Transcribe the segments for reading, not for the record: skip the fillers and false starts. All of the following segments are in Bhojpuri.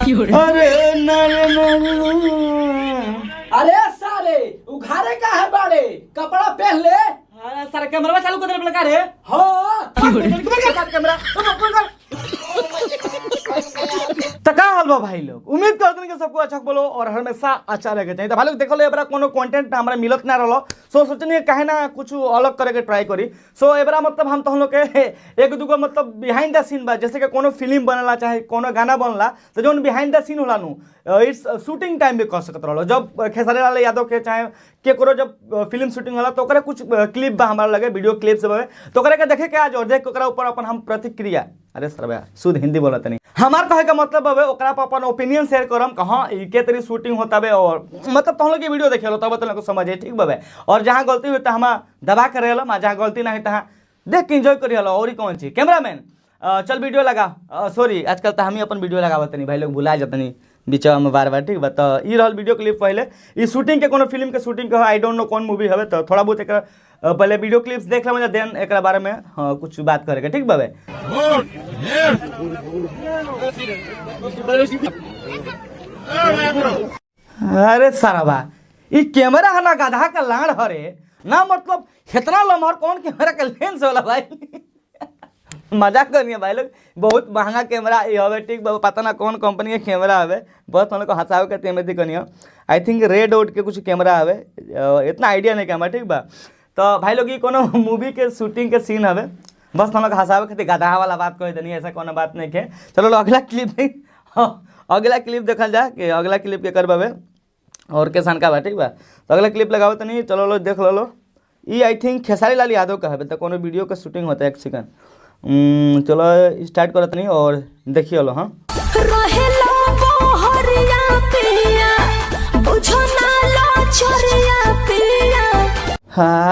अरे ना। अरे सारे उघारे का है बाड़े, कपड़ा पहन ले। अरे सारा कैमरा चालू कर दे का रे। हाँ कैमरा तो का हाल बा भाई लोग, उम्मीद करते हैं कि सबको अच्छा बोलो और हमेशा अच्छा लगे चाहिए। तो भाई लोग देखो एबरा कोनो कंटेंट हमरा मिलत ना रहो, सो सोचनी काहे ना कुछ अलग करे के ट्राई करी। सो एबरा मतलब हम तो हम लोग के एक दूगो मतलब बिहाइंड the scene बा, जैसे कि कोनो फिल्म बनला चाहे कोनो गाना बनला तो जोन बिहाइंड the scene होला नु it's shooting time भी कह सकत रहो। जब खेसारी लाल यादव के चाहे के करो जब फिल्म शूटिंग होला तो ओकरे कुछ क्लिप बा हमारा लगे, वीडियो क्लिप्स बा, तो ओकरे के देखे के आज और देख के ओकरा ऊपर अपन हम प्रतिक्रिया, अरे सर भैया शुद्ध हिंदी बोलत नहीं, हमार कहे का मतलब हवे ओकरा पर अपन ओपिनियन शेयर करम कहां ई के तरी शूटिंग होता बे और मतलब तुम लोग के वीडियो देखे लो तब तुम लोग को समझ आई ठीक बा। और जहां गलती हुई त हम दबा के रहलम, जहां गलती नहीं तहां देख के एंजॉय करी हलो। और कौन चीज कैमरामैन चल वीडियो लगा, सॉरी आजकल तो हम ही अपन वीडियो लगावत नहीं भाई लोग, भुला जातनी बीचवा में बार बार ठीक बा। तो ई रहल वीडियो क्लिप, पहले ई शूटिंग के कोनो फिल्म के शूटिंग के I don't know कौन मूवी हवे, तो थोड़ा बहुत एक पहले वीडियो क्लिप्स देख लेम, देन एकरा बारे में हाँ, कुछ बात करेके ठीक बा। अरे सारा ई कैमरा है ना गधा का लाड़ हरे ना, मतलब इतना लम्हर कौन कैमरा के लेंस होला भाई। मजाक करनी है भाई लोग, बहुत महंगा कैमरा ये हवे ठीक बा, पता ना कौन कंपनी के कैमरा हवे, बहुत हम लोग को हंसावे के तेमे कनी। I think red out के कुछ कैमरा हवे, इतना आइडिया नहीं कैमरा ठीक बा। तो भाई लोग ये कोनो मूवी के शूटिंग के सीन हवे, बस हम लोग हंसावे खातिर गधा वाला बात कह देनी, ऐसा कोनो बात नहीं है। चलो अगला क्लिप, अगला क्लिप देखल जा कि अगला क्लिप के करबावे और किसान का बा ठीक बा। तो अगला क्लिप लगावे तो नहीं, चलो लो देख लो। ई I think Khesari Lal Yadav का हवे, तो कोनो वीडियो के शूटिंग होता है। एक सेकंड चलो स्टार्ट करत नहीं और देखिए लो। हाँ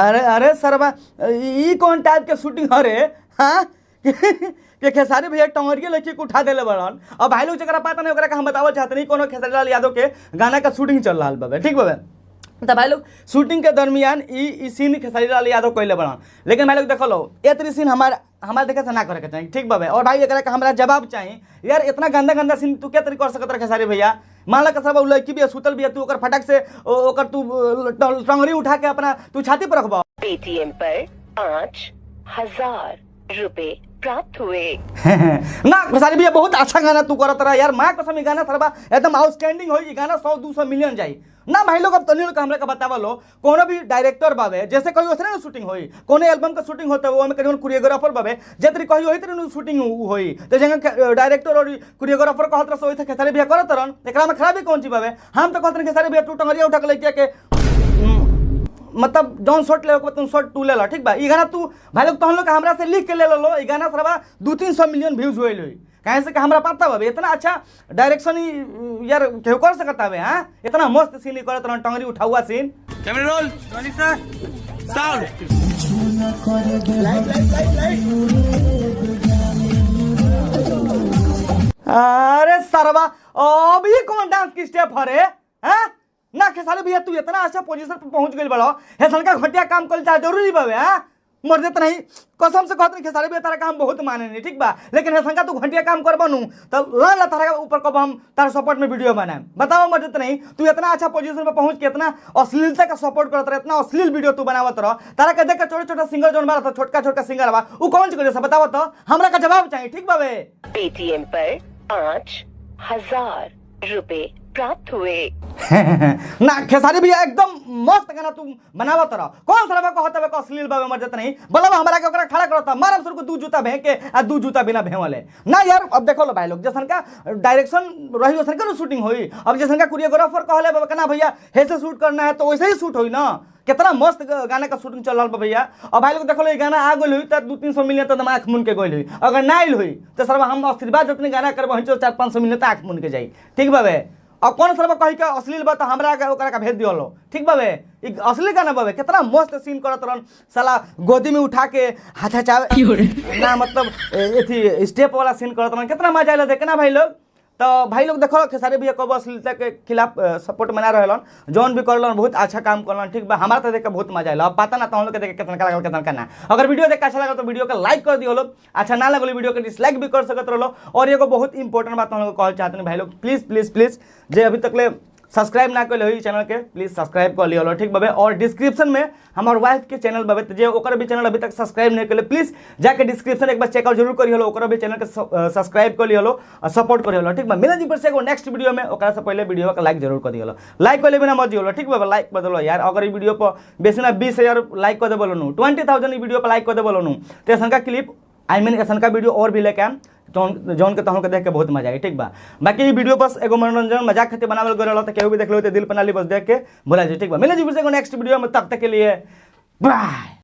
अरे अरे सरबा ई कौन टाइप के शूटिंग हरे हाँ के खेसारी भैया टंगरिए लेके उठा देले बड़न। अब भाई लोग जरा पता नहीं ओकरा के हम बतावल चाहत नहीं, कोनो खेसारी लाल यादव के गाना का शूटिंग चल रहा बाबे ठीक बाबे। तो भाई लोग शूटिंग के दरमियान ई सीन खेसारी लाल यादव कैले बड़न, लेकिन भाई लोग देखो लो एतरी सीन हमार हमार देखे से ना करे के चाहिए ठीक बाबे। और भाई एकरा के हमरा जवाब चाहिए यार, इतना गंदा गंदा सीन तू क्या तरी कर सकत रह खेसारी भैया? मान ला कसब लड़की भी सुतल भी तू ओकर फटक से ओकर तू टंगरी उठा के अपना तू छाती पर रखबा। पेटीएम पर 5000 रुपए प्राप्त हुए। ना खेसारी भैया बहुत अच्छा गाना तू करत रहा यार, मां कसम ई गाना सरबा एकदम आउटस्टैंडिंग होई, गाना 100-200 मिलियन जाई ना भाई लोग। अब तनी लोग हमरा के बतावा लो कोनो भी डायरेक्टर बावे जैसे कही ओसने शूटिंग होई, कोनो एल्बम का शूटिंग होता वो में कौन कोरियोग्राफर बावे जेतरी कही ओही तरी शूटिंग होई, तो जंगा डायरेक्टर और कोरियोग्राफर कहत रह सोई खेसारी भैया करत रहन, एकरा में खराबी कौन चीज बावे? हम तो कहत रह खेसारी भैया तू टंगरिया उठा के लेके के मतलब जौन शॉट ले तुम शॉट तू ले ला ठीक बा। ई गाना तू भाई लोग तहन लोग हमरा से लिख के ले लो, ई गाना सरबा 200-300 मिलियन व्यूज होइल होई, काहे से कि हमरा पता बा इतना अच्छा डायरेक्शन ही यार केहू कर सकता बे। हां इतना मस्त सीन ही करत रहन, टंगरी उठा हुआ scene. Camera roll sir sound. अरे सरबा अब ये कौन डांस की स्टेप हरे हां ना खेसारी भैया तू इतना अच्छा पोजीशन पर पहुंच गइल बड़ो, हेसन का घटिया काम कल चाहे जरूरी बावे हां मर देत नहीं, कसम से कहत नहीं खेसारी भैया तारा काम बहुत माने नहीं ठीक बा, लेकिन हेसन का तू घटिया काम करबा नु त ला ला तारा ऊपर कब हम तारा सपोर्ट में वीडियो बनाएम। बताओ मर देत नहीं तू इतना अच्छा पोजीशन पर पहुंच के इतना अश्लीलता का सपोर्ट करत रह, इतना अश्लील वीडियो तू बनावत रह, तारा के देख के छोटा छोटा सिंगर जोन बा छोटका छोटका सिंगर बा उ कौन चीज करे बताओ तो हमरा का जवाब चाहिए ठीक बावे। पेटीएम पर 5000 रुपए प्राप्त हुए। ना खेसारी भैया एकदम मस्त गाना तू बनावत रह, कौन सरबा कहत हवे अश्लील बावे मर जात नहीं बोलब हमरा के ओकरा खड़ा करत मारम सर को दू जूता भे के आ दू जूता बिना भेवले ना यार। अब देखो लो भाई लोग जैसन का डायरेक्शन रही वैसन का शूटिंग होई, अब जैसन का कोरियोग्राफर कहले बाबा कना भैया ऐसे शूट करना है तो वैसे ही शूट होई ना, कितना मस्त गाना का शूटिंग चल रहा बा भैया। अब भाई लोग देखो लो गाना आ गइल होई त 200-300 मिलियन त आंख मुन के गइल होई, अगर ना आइल होई त सरबा हम आशीर्वाद जितने गाना करबो हन 400-500 मिलियन त आंख मुन के जाई ठीक बाबे। अब कौन सरबा कही के अश्लील बा त हमरा के ओकरा का भेज दियो ठीक बाबे, ई अश्लील गाना बाबे कितना मस्त सीन करत रहन साला गोदी में उठा के हाथ चावे ना मतलब एथी स्टेप वाला सीन करत रहन, कितना मजा आइल देखना भाई लोग। तो भाई लोग देखो खेसारी भैया कब अश्लीलता के खिलाफ सपोर्ट मना रहलन, जौन भी करलन बहुत अच्छा काम करलन, ठीक बा। हमारा तो देख के बहुत मजा आयल। अब पता ना तो हम लोग के देख के कितना लागल कितना ना। अगर वीडियो देख के अच्छा लगल तो वीडियो के लाइक कर दियो लोग, अच्छा ना लगल वीडियो के डिसलाइक भी कर सकत रहो। और एगो बहुत इंपॉर्टेंट बात हम लोग कहल चाहते हैं भाई लोग, प्लीज प्लीज प्लीज जे अभी तक ले सब्सक्राइब ना कर चैनल के प्लीज सब्सक्राइब कर लियो, ठीक बाबे। और डिस्क्रिप्शन में हमार वाइफ के चैनल बाबे, तो जे ओकर भी चैनल अभी तक सब्सक्राइब नहीं कर प्लीज जाके डिस्क्रिप्शन एक बार चेकआउट जरूर करियो, ओकर भी चैनल के सब्सक्राइब कर लियो और सपोर्ट करियो, ठीक बा। मिले जी फिर से एगो नेक्स्ट वीडियो में, ओकरा से पहले वीडियो के लाइक जरूर कर दियो, लाइक कर बिना मत जियो, ठीक बा। लाइक बदलो यार, अगर ई वीडियो पर बेसी ना 20,000 लाइक कर देबो नु, 20,000 ई वीडियो पर लाइक कर देबो नु, तो ऐसा का क्लिप I mean ऐसा का वीडियो और भी लेके आम जौन जौन के तहन के देख के बहुत मजा आई, ठीक बा। बाकी ई वीडियो बस एगो मनोरंजन मजाक खातिर बनावल गेल रहल, तो केहू भी देख लो तो दिल पर ना ली, बस देख के भुला जाए, ठीक बा। मिले जी फिर से एगो नेक्स्ट वीडियो में, तब तक के लिए बाय।